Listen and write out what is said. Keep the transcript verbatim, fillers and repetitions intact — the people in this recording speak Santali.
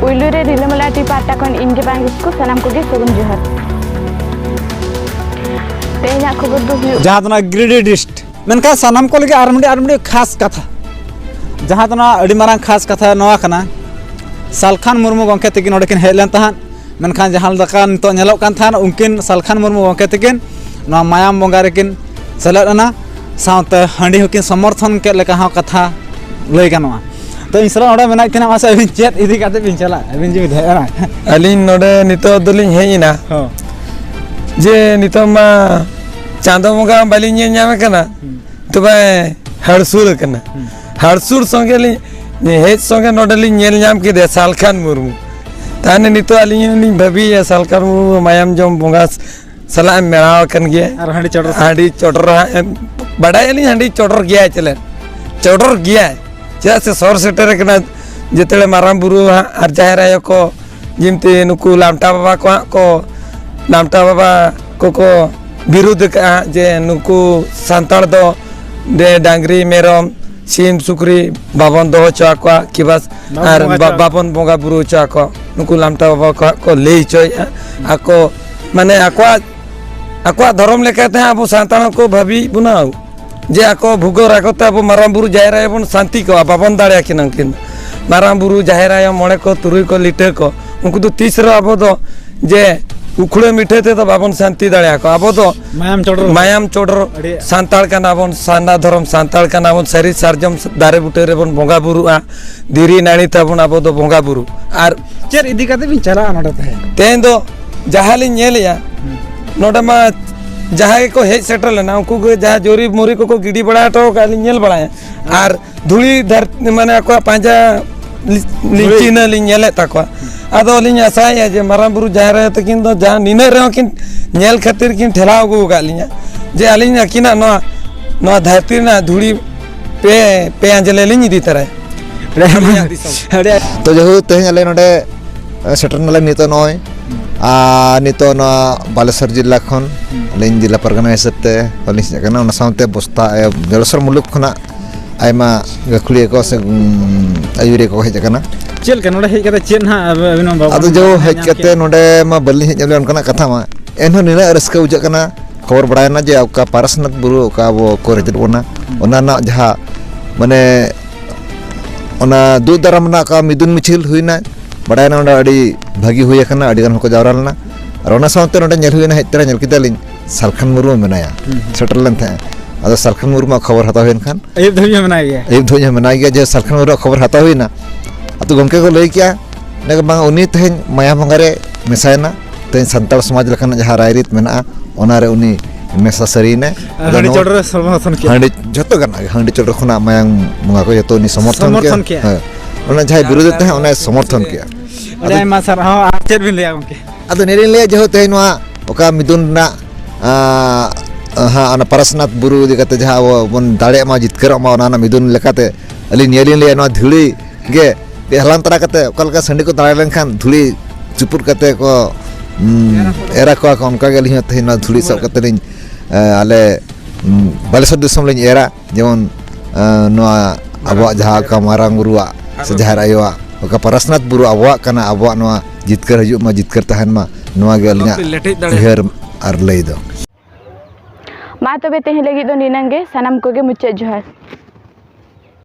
ᱯᱩᱭᱞᱩ ᱨᱮ ᱨᱤᱞᱟᱹᱢᱟᱞᱟ ᱴᱤ ᱯᱟᱦᱴᱟ ᱠᱷᱚᱱ ᱤᱧ ᱜᱮ ᱵᱟᱝ ᱠᱤᱥᱠᱩ, ᱥᱟᱱᱟᱢ ᱠᱚᱜᱮ ᱥᱟᱹᱜᱩᱱ ᱡᱚᱦᱟᱨ᱾ ᱛᱮᱦᱮᱧᱟᱜ ᱠᱷᱚᱵᱚᱨ ᱫᱚ ᱦᱩᱭᱩᱜ ᱡᱟᱦᱟᱸ ᱫᱚ ᱱᱚᱣᱟ ᱜᱤᱨᱤᱰᱤ ᱰᱤᱥᱴ, ᱢᱮᱱᱠᱷᱟᱱ ᱥᱟᱱᱟᱢ ᱠᱚ ᱞᱟᱹᱜᱤᱫ ᱟᱨ ᱢᱤᱫᱴᱤᱡ, ᱟᱨ ᱢᱤᱫᱴᱤᱡ ᱠᱷᱟᱥ ᱠᱟᱛᱷᱟ, ᱡᱟᱦᱟᱸ ᱫᱚ ᱱᱚᱣᱟ ᱟᱹᱰᱤ ᱢᱟᱨᱟᱝ ᱠᱷᱟᱥ ᱠᱟᱛᱷᱟ ᱱᱚᱣᱟ ᱠᱟᱱᱟ, ᱥᱟᱞᱠᱷᱟᱱ ᱢᱩᱨᱢᱩ ᱜᱚᱢᱠᱮ ᱛᱟᱹᱠᱤᱱ ᱱᱚᱰᱮ ᱠᱤᱱ ᱦᱮᱡ ᱞᱮᱱ ᱛᱟᱦᱮᱸᱫ, ᱢᱮᱱᱠᱷᱟᱱ ᱡᱟᱦᱟᱸ ᱞᱮᱠᱟ ᱱᱤᱛᱚᱜ ᱧᱮᱞᱚᱜ ᱠᱟᱱ ᱛᱟᱦᱮᱸᱫ, ᱩᱱᱠᱤᱱ ᱥᱟᱞᱠᱷᱟᱱ ᱢᱩᱨᱢᱩ ᱜᱚᱢᱠᱮ ᱛᱟᱹᱠᱤᱱ ᱱᱚᱣᱟ ᱢᱟᱭᱟᱢ ᱵᱚᱸᱜᱟ ᱨᱮᱠᱤᱱ ᱥᱮᱞᱮᱫ ᱮᱱᱟ, ᱥᱟᱶᱛᱮ ᱦᱟᱺᱰᱤ ᱦᱚᱸᱠᱤᱱ ᱥᱚᱢᱚᱨᱛᱷᱚᱱ ᱠᱮᱫ ᱞᱮᱠᱟ ᱦᱚᱸ ᱠᱟᱛᱷᱟ ᱞᱟᱹᱭ ᱜᱟᱱᱚᱜᱼᱟ᱾ ᱛᱚ, ᱤᱧ ᱥᱟᱞᱟᱜ ᱚᱸᱰᱮ ᱢᱮᱱᱟᱭ ᱛᱟᱦᱮᱱᱟ, ᱢᱟᱥᱮ ᱟᱹᱵᱤᱱ ᱪᱮᱫ ᱤᱫᱤ ᱠᱟᱛᱮ ᱵᱤᱱ ᱪᱟᱞᱟᱜᱼᱟ? ᱟᱹᱵᱤᱱ ᱡᱩᱫᱤ ᱦᱮᱡ ᱮᱱᱟ᱾ ᱟᱹᱞᱤᱧ ᱱᱚᱰᱮ ᱱᱤᱛᱚᱜ ᱫᱚᱞᱤᱧ ᱦᱮᱡ ᱮᱱᱟ᱾ ᱦᱚᱸ᱾ ᱡᱮ ᱱᱤᱛᱚᱜ ᱢᱟ ᱪᱟᱸᱫᱚ ᱵᱚᱸᱜᱟ ᱵᱟᱹᱞᱤᱧ ᱧᱮᱞ ᱧᱟᱢᱮ ᱠᱟᱱᱟ, ᱦᱩᱸ᱾ ᱛᱚᱵᱮ ᱦᱟᱹᱲᱥᱩᱲ ᱠᱟᱱᱟ᱾ ᱦᱩᱸ᱾ ᱦᱟᱹᱲᱥᱩᱲ ᱥᱚᱸᱜᱮ ᱞᱤᱧ ᱦᱮᱡ ᱥᱚᱸᱜᱮ ᱱᱚᱰᱮ ᱞᱤᱧ ᱧᱮᱞ ᱧᱟᱢ ᱠᱮᱫᱮᱭᱟ ᱥᱟᱞᱠᱷᱟᱱ ᱢᱩᱨᱢᱩ᱾ ᱛᱟᱦᱞᱮ ᱱᱤᱛᱚᱜ ᱟᱹᱞᱤᱧ ᱦᱚᱸᱞᱤᱧ ᱵᱷᱟᱹᱵᱤᱭᱮᱫᱼᱟ, ᱥᱟᱞᱠᱷᱟᱱ ᱢᱩᱨᱢᱩ ᱢᱟᱭᱟᱢ ᱡᱚᱢ ᱵᱚᱸᱜᱟ ᱥᱟᱞᱟᱜ ᱮ ᱢᱮᱲᱟᱣ ᱟᱠᱟᱱ ᱜᱮᱭᱟ᱾ ᱟᱨ ᱦᱟᱺᱰᱤ ᱪᱚᱰᱚᱨ ᱥᱟᱶ᱾ ᱦᱟᱺᱰᱤ ᱪᱚᱰᱚᱨ ᱦᱟᱸᱜ ᱮ ᱵᱟᱰᱟᱭᱟᱞᱤᱧ, ᱦᱟᱺᱰᱤ ᱪᱚᱰᱚᱨ ᱜᱮᱭᱟᱭ ᱪᱮᱞᱮ, ᱪᱚᱰᱚᱨ ᱜᱮᱭᱟᱭ᱾ ᱪᱮᱫᱟᱜ ᱥᱮ ᱥᱚᱨ ᱥᱮᱴᱮᱨ ᱟᱠᱟᱱᱟ, ᱡᱮᱛᱮ ᱢᱟᱨᱟᱝ ᱵᱩᱨᱩ ᱦᱟᱸᱜ ᱟᱨ ᱡᱟᱦᱮᱨ ᱟᱭᱳ ᱠᱚ, ᱡᱤᱢᱛᱤ ᱱᱩᱠᱩ ᱞᱟᱢᱴᱟ ᱵᱟᱵᱟ ᱠᱚ ᱦᱟᱸᱜ ᱠᱚ, ᱞᱟᱢᱴᱟ ᱵᱟᱵᱟ ᱠᱚᱠᱚ ᱵᱤᱨᱩᱫᱷ ᱟᱠᱟᱫᱼᱟ ᱡᱮ ᱱᱩᱠᱩ ᱥᱟᱱᱛᱟᱲ ᱫᱚ ᱰᱮ-, ᱰᱟᱝᱨᱤ, ᱢᱮᱨᱚᱢ, ᱥᱤᱢ, ᱥᱩᱠᱨᱤ ᱵᱟᱵᱚᱱ ᱫᱚᱦᱚ ᱦᱚᱪᱚ ᱟᱠᱚᱣᱟ, ᱠᱤ ᱵᱟᱥ ᱵᱟᱵᱚᱱ ᱟᱨ ᱵᱚᱸᱜᱟ ᱵᱟ-, ᱦᱚᱪᱚ ᱟᱠᱚᱣᱟ᱾ ᱵᱟᱵᱚᱱ ᱵᱚᱸᱜᱟ ᱵᱩᱨᱩ ᱦᱚᱪᱚ ᱟᱠᱚᱣᱟ᱾ ᱱᱩᱠᱩ ᱞᱟᱢᱴᱟ ᱵᱟᱵᱟ ᱠᱚ ᱦᱟᱸᱜ ᱠᱚ ᱞᱟᱹᱭ ᱦᱚᱪᱚᱭᱮᱫᱼᱟ᱾ ᱟᱠᱚ ᱢᱟᱱᱮ ᱟᱠᱚᱣᱟᱜ, ᱟᱠᱚᱣᱟᱜ ᱫᱷᱚᱨᱚᱢ ᱞᱮᱠᱟᱛᱮ ᱦᱟᱸᱜ ᱟᱵᱚ ᱥᱟᱱᱛᱟᱲ ᱦᱚᱸᱠᱚ ᱵᱷᱟᱹᱵᱤᱭᱮᱫ ᱵᱚᱱᱟ᱾ ᱡᱮ ᱟᱠᱚ ᱵᱷᱩᱜᱟᱹᱨ ᱟᱠᱚ ᱛᱮ ᱟᱵᱚ ᱢᱟᱨᱟᱝ ᱵᱩᱨᱩ ᱡᱟᱦᱮᱨ ᱟᱭᱳ ᱵᱚᱱ ᱥᱟᱱᱛᱤ ᱠᱚᱣᱟ, ᱵᱟᱵᱚᱱ ᱫᱟᱲᱮᱭᱟᱠᱤᱱᱟ ᱩᱱᱠᱤᱱ ᱫᱚ᱾ ᱢᱟᱨᱟᱝ ᱵᱩᱨᱩ ᱡᱟᱦᱮᱨ ᱟᱭᱳ ᱢᱚᱬᱮ ᱠᱚ ᱛᱩᱨᱩᱭ ᱠᱚ ᱞᱤᱴᱟᱹ ᱠᱚ, ᱩᱱᱠᱩ ᱫᱚ ᱛᱤᱥ ᱨᱮᱦᱚᱸ ᱟᱵᱚ ᱫᱚ ᱡᱮ ᱩᱠᱷᱲᱟᱹ ᱢᱤᱴᱷᱟᱹ ᱛᱮᱫᱚ ᱵᱟᱵᱚᱱ ᱥᱟᱱᱛᱤ ᱫᱟᱲᱮᱭᱟᱠᱚᱣᱟ᱾ ᱟᱵᱚ ᱫᱚ ᱢᱟᱭᱟᱢ ᱪᱚᱰᱚᱨ᱾ ᱢᱟᱭᱟᱢ ᱪᱚᱰᱚᱨ ᱟᱹᱰᱤ ᱥᱟᱱᱛᱟᱲ ᱠᱟᱱᱟ ᱵᱚᱱ, ᱥᱟᱨᱱᱟ ᱫᱷᱚᱨᱚᱢ ᱥᱟᱱᱛᱟᱲ ᱠᱟᱱᱟ ᱵᱚᱱ, ᱥᱟᱹᱨᱤ ᱥᱟᱨᱡᱚᱢ ᱫᱟᱨᱮ ᱵᱩᱴᱟᱹ ᱨᱮᱵᱚᱱ ᱵᱚᱸᱜᱟ ᱵᱩᱨᱩᱜᱼᱟ, ᱫᱷᱤᱨᱤ ᱱᱟᱹᱲᱤ ᱛᱟᱵᱚᱱ ᱟᱵᱚ ᱫᱚ ᱵᱚᱸᱜᱟ ᱵᱩᱨᱩ᱾ ᱟᱨ ᱪᱮᱫ ᱤᱫᱤ ᱠᱟᱛᱮ ᱵᱤᱱ ᱪᱟᱞᱟᱜᱼᱟ ᱱᱚᱰᱮ ᱛᱟᱦᱮᱸ? ᱛᱮᱦᱮᱧ ᱫᱚ ᱡᱟᱦᱟᱸ ᱞᱤᱧ ᱧᱮᱞᱮᱜᱼᱟ, ᱦᱩᱸ᱾ ᱱᱚᱰᱮ ᱢᱟ ᱡᱟᱦᱟᱸᱭ ᱜᱮᱠᱚ ᱦᱮᱡ ᱥᱮᱴᱮᱨ ᱞᱮᱱᱟ, ᱩᱱᱠᱩ ᱜᱮ ᱡᱟᱦᱟᱸ ᱡᱚᱨᱤ ᱢᱚᱨᱤ ᱠᱚᱠᱚ ᱜᱤᱰᱤ ᱵᱟᱲᱟ ᱦᱚᱴᱚ ᱟᱠᱟᱫ ᱞᱤᱧ ᱧᱮᱞ ᱵᱟᱲᱟᱭᱟ᱾ ᱟᱨ ᱫᱷᱩᱲᱤ ᱫᱷᱟᱹᱨᱛᱤ, ᱢᱟᱱᱮ ᱟᱠᱚᱣᱟᱜ ᱯᱟᱸᱡᱟ ᱞᱤ-, ᱞᱤᱧ ᱫᱷᱩᱲᱤ᱾ ᱪᱤᱱᱦᱟᱹ ᱞᱤᱧ ᱧᱮᱞᱮᱫ ᱛᱟᱠᱚᱣᱟ᱾ ᱟᱫᱚ ᱞᱤᱧ ᱟᱥᱟᱭᱮᱫᱼᱟ ᱡᱮ ᱢᱟᱨᱟᱝ ᱵᱩᱨᱩ ᱡᱟᱦᱮᱨ ᱟᱭᱳ ᱛᱟᱹᱠᱤᱱ ᱫᱚ ᱡᱟᱦᱟᱸ ᱱᱤᱱᱟᱹᱜ ᱨᱮᱦᱚᱸ ᱠᱤᱱ ᱧᱮᱞ ᱠᱷᱟᱹᱛᱤᱨ ᱠᱤᱱ ᱴᱷᱮᱞᱟᱣ ᱟᱹᱜᱩ ᱟᱠᱟᱫ ᱞᱤᱧᱟ, ᱡᱮ ᱟᱹᱞᱤᱧ ᱟᱹᱠᱤᱱᱟᱜ ᱱᱚᱣᱟ, ᱱᱚᱣᱟ ᱫᱷᱟᱹᱨᱛᱤ ᱨᱮᱱᱟᱜ ᱫᱷᱩᱲᱤ ᱯᱮ, ᱯᱮ ᱟᱸᱡᱞᱮ ᱞᱤᱧ ᱤᱫᱤ ᱛᱟᱨᱟᱭᱟ᱾ ᱟᱹᱰᱤ ᱟᱹᱰᱤ ᱛᱚ, ᱡᱟᱭᱦᱳᱠ, ᱛᱮᱦᱮᱧ ᱟᱞᱮ ᱱᱚᱰᱮ, ᱮ, ᱥᱮᱴᱮᱨ ᱱᱟᱞᱮ ᱱᱤᱛᱚᱜ ᱱᱚᱜᱼᱚᱭ᱾ ᱟᱨ ᱱᱤᱛᱚᱜ ᱱᱚᱣᱟ ᱵᱟᱞᱮᱥᱚᱨ ᱡᱤᱞᱟ ᱠᱷᱚᱱ ᱟᱹᱞᱤᱧ ᱡᱤᱞᱟ ᱯᱟᱨᱜᱟᱱᱟ ᱦᱤᱥᱟᱹᱵ ᱛᱮ ᱵᱟᱹᱞᱤᱧ ᱥᱮᱴᱮᱨ ᱠᱟᱱᱟ, ᱚᱱᱟ ᱥᱟᱶᱛᱮ ᱵᱚᱥᱛᱟ, ᱮ, ᱡᱚᱞᱮᱥᱚᱨ ᱢᱩᱞᱩᱠ ᱠᱷᱚᱱᱟᱜ ᱟᱭᱢᱟ ᱜᱟᱹᱠᱷᱩᱲᱤᱭᱟᱹ ᱠᱚ ᱥᱮ, ᱩᱢ, ᱟᱹᱭᱩᱨᱤᱭᱟᱹ ᱠᱚ ᱦᱮᱡ ᱟᱠᱟᱱᱟ᱾ ᱪᱮᱫ ᱞᱮᱠᱟ ᱱᱚᱰᱮ ᱦᱮᱡ ᱠᱟᱛᱮ ᱪᱮᱫ ᱱᱟᱦᱟᱜ ᱟᱵᱚ ᱟᱵᱤᱱ ᱢᱟ ᱵᱟᱵᱚᱱ ᱟᱫᱚ ᱡᱚ ᱧᱟᱢ ᱦᱮᱡ ᱠᱮᱫ? ᱠᱟᱛᱮ ᱱᱚᱰᱮ ᱢᱟ ᱵᱟᱹᱞᱤᱧ ᱦᱮᱡ ᱧᱟᱢ ᱞᱮᱱᱟ, ᱚᱱᱠᱟᱱᱟᱜ ᱠᱟᱛᱷᱟ ᱢᱟ᱾ ᱮᱱᱦᱚᱸ ᱱᱤᱱᱟᱹᱜ ᱨᱟᱹᱥᱠᱟᱹ ᱵᱩᱡᱷᱟᱹᱜ ᱠᱟᱱᱟ, ᱠᱷᱚᱵᱚᱨ ᱵᱟᱲᱟᱭᱮᱱᱟ ᱡᱮ ᱚᱠᱟ ᱯᱟᱨᱟᱥᱱᱟᱛᱷ ᱵᱩᱨᱩ ᱚᱠᱟ ᱟᱵᱚ ᱠᱚ ᱨᱮᱡᱮᱫ ᱵᱚᱱᱟ, ᱚᱱᱟ ᱨᱮᱱᱟᱜ ᱡᱟᱦᱟᱸ ᱢᱟᱱᱮ ᱚᱱᱟ ᱫᱩᱜ ᱫᱟᱨᱟᱢ ᱨᱮᱱᱟᱜ ᱚᱠᱟ ᱢᱤᱫᱩᱱ ᱢᱤᱪᱷᱤᱞ ᱦᱩᱭᱱᱟ, ᱵᱟᱲᱟᱭᱮᱱᱟ ᱚᱸᱰᱮ ᱟᱹᱰᱤ ᱵᱷᱟᱹᱜᱤ ᱦᱩᱭ ᱟᱠᱟᱱᱟ, ᱟᱹᱰᱤ ᱜᱟᱱ ᱦᱚᱲ ᱠᱚ ᱡᱟᱣᱨᱟ ᱞᱮᱱᱟ᱾ ᱟᱨ ᱚᱱᱟ ᱥᱟᱶᱛᱮ ᱱᱚᱰᱮ ᱧᱮᱞ ᱦᱩᱭᱱᱟ, ᱦᱮᱡ ᱛᱚᱨᱟ ᱧᱮᱞ ᱠᱮᱫᱟᱞᱤᱧ ᱥᱟᱞᱠᱷᱟᱱ ᱢᱩᱨᱢᱩ ᱢᱮᱱᱟᱭᱟ, ᱦᱩᱸ, ᱦᱩᱸ᱾ ᱥᱮᱴᱮᱨ ᱞᱮᱱ ᱛᱟᱦᱮᱸᱫ᱾ ᱟᱫᱚ ᱥᱟᱞᱠᱷᱟᱱ ᱢᱩᱨᱢᱩᱣᱟᱜ ᱠᱷᱚᱵᱚᱨ ᱦᱟᱛᱟᱣ ᱦᱩᱭᱮᱱ ᱠᱷᱟᱱ ᱟᱹᱭᱩᱵ ᱫᱷᱟᱹᱵᱤᱡ ᱦᱚᱸ ᱢᱮᱱᱟᱭ ᱜᱮᱭᱟ᱾ ᱟᱹᱭᱩᱵ ᱫᱷᱟᱹᱵᱤᱡ ᱦᱚᱸ ᱢᱮᱱᱟᱭ ᱜᱮᱭᱟ, ᱡᱮ ᱥᱟᱞᱠᱷᱟᱱ ᱢᱩᱨᱢᱩᱣᱟᱜ ᱠᱷᱚᱵᱚᱨ ᱦᱟᱛᱟᱣ ᱦᱩᱭᱱᱟ᱾ ᱟᱫᱚ ᱜᱚᱢᱠᱮ ᱠᱚ ᱞᱟᱹᱭ ᱠᱮᱜᱼᱟ, ᱞᱟᱹᱭ ᱠᱮᱫᱟ, "ᱵᱟᱝ, ᱩᱱᱤ ᱛᱮᱦᱮᱧ ᱢᱟᱭᱟᱢ ᱵᱚᱸᱜᱟ ᱨᱮ ᱢᱮᱥᱟᱭᱮᱱᱟ, ᱛᱮᱦᱮᱧ ᱥᱟᱱᱛᱟᱲ ᱥᱚᱢᱟᱡᱽ ᱞᱮᱠᱟᱱᱟᱜ ᱡᱟᱦᱟᱸ ᱨᱟᱭᱨᱤᱛ ᱢᱮᱱᱟᱜᱼᱟ, ᱚᱱᱟᱨᱮ ᱩᱱᱤ ᱢᱮᱥᱟ ᱥᱟᱹᱨᱤᱭᱮᱱᱟᱭ᱾" ᱟᱫᱚ ᱦᱟᱺᱰᱤ ᱱᱚᱣᱟ ᱪᱚᱰᱚᱨ ᱨᱮ ᱥᱚᱢᱚᱨᱛᱷᱚᱱ ᱠᱮᱜᱼᱟ᱾ ᱦᱟᱺᱰᱤ, ᱡᱷᱚᱛᱚ ᱜᱟᱱᱟᱜ ᱜᱮ, ᱦᱟᱺᱰᱤ ᱪᱚᱰᱚᱨ ᱠᱷᱚᱱᱟᱜ ᱢᱟᱭᱟᱢ ᱵᱚᱸᱜᱟ ᱠᱚ ᱡᱷᱚᱛᱚ ᱩᱱᱤ ᱥᱚᱢᱚᱨᱛᱷᱚᱱ ᱥᱚᱢᱚᱨᱛᱷᱚᱱ ᱠᱮᱜᱼᱟ᱾ ᱠᱮᱜᱼᱟ᱾ ᱦᱮᱸ, ᱚᱱᱟ ᱡᱟᱦᱟᱸᱭ ᱵᱤᱨᱳᱫᱷ ᱛᱟᱦᱮᱸᱫ, ᱚᱱᱟᱭ ᱥᱚᱢᱚᱨᱛᱷᱚᱱ ᱠᱮᱜᱼᱟ᱾ ᱟᱹᱰᱤ ᱟᱫᱚ ᱟᱭᱢᱟ ᱥᱟᱨᱦᱟᱣ᱾ ᱟᱨ ᱪᱮᱫ ᱵᱤᱱ ᱞᱟᱹᱭᱟ ᱜᱚᱢᱠᱮ? ᱟᱫᱚ ᱱᱤᱭᱟᱹ ᱞᱤᱧ ᱞᱟᱹᱭᱟ, ᱡᱮᱦᱮᱛᱩ ᱛᱮᱦᱮᱧ ᱱᱚᱣᱟ ᱚᱠᱟ ᱢᱤᱫᱩᱱ ᱨᱮᱱᱟᱜ, ᱟᱸ, ᱦᱟᱸ, ᱚᱱᱟ ᱯᱟᱨᱟᱥᱱᱟᱛᱷ ᱵᱩᱨᱩ ᱤᱫᱤ ᱠᱟᱛᱮ ᱡᱟᱦᱟᱸ ᱟᱵᱚ ᱵᱚᱱ ᱫᱟᱲᱮᱭᱟᱜ ᱢᱟ, ᱡᱤᱛᱠᱟᱹᱨᱚᱜ ᱢᱟ, ᱚᱱᱟ ᱨᱮᱱᱟᱜ ᱢᱤᱫᱩᱱ ᱞᱮᱠᱟᱛᱮ ᱟᱹᱞᱤᱧ ᱱᱤᱭᱟᱹ ᱞᱤᱧ ᱞᱟᱹᱭᱟ, ᱱᱚᱣᱟ ᱫᱷᱩᱲᱤ ᱜᱮ ᱦᱟᱞᱟᱝ ᱛᱟᱨᱟ ᱠᱟᱛᱮ, ᱚᱠᱟ ᱞᱮᱠᱟ ᱥᱟᱺᱰᱤ ᱠᱚ ᱫᱟᱬᱟ ᱞᱮᱱᱠᱷᱟᱱ ᱫᱷᱩᱲᱤ ᱪᱩᱯᱩᱫ ᱠᱟᱛᱮ ᱠᱚ, ᱩᱸ, ᱮᱨᱟ ᱠᱚᱣᱟ ᱠᱚ, ᱚᱱᱠᱟ ᱜᱮ ᱟᱹᱞᱤᱧ ᱦᱚᱸ ᱛᱮᱦᱮᱧ ᱱᱚᱣᱟ ᱫᱷᱩᱲᱤ ᱥᱟᱵ ᱠᱟᱛᱮ ᱞᱤᱧ, ᱮ, ᱟᱞᱮ, ᱩᱸ, ᱵᱟᱞᱮᱥᱚᱨ ᱫᱤᱥᱚᱢ ᱞᱤᱧ ᱮᱨᱟ᱾ ᱡᱮᱢᱚᱱ, ᱮ, ᱱᱚᱣᱟ ᱟᱵᱚᱣᱟᱜ ᱡᱟᱦᱟᱸ ᱚᱠᱟ ᱢᱟᱨᱟᱝ ᱵᱩᱨᱩᱣᱟᱜ ᱥᱮ ᱡᱟᱦᱮᱨ ᱟᱭᱳᱣᱟᱜ ᱚᱠᱟ ᱯᱟᱨᱟᱥᱱᱟᱛᱷ ᱵᱩᱨᱩ ᱟᱵᱚᱣᱟᱜ ᱠᱟᱱᱟ, ᱟᱵᱚᱣᱟᱜ ᱱᱚᱣᱟ ᱡᱤᱛᱠᱟᱹᱨ ᱦᱤᱡᱩᱜ ᱢᱟ, ᱡᱤᱛᱠᱟᱹᱨ ᱛᱟᱦᱮᱱ ᱢᱟ, ᱱᱚᱣᱟ ᱜᱮ ᱟᱹᱞᱤᱧᱟᱜ ᱩᱭᱦᱟᱹᱨ ᱟᱨ ᱞᱟᱹᱭ ᱫᱚ᱾ ᱢᱟ ᱛᱚᱵᱮ ᱛᱮᱦᱮᱧ ᱞᱟᱹᱜᱤᱫ ᱫᱚ ᱱᱤᱱᱟᱹᱝ ᱜᱮ, ᱥᱟᱱᱟᱢ ᱠᱚᱜᱮ ᱢᱩᱪᱟᱹᱫ ᱡᱚᱦᱟᱨ᱾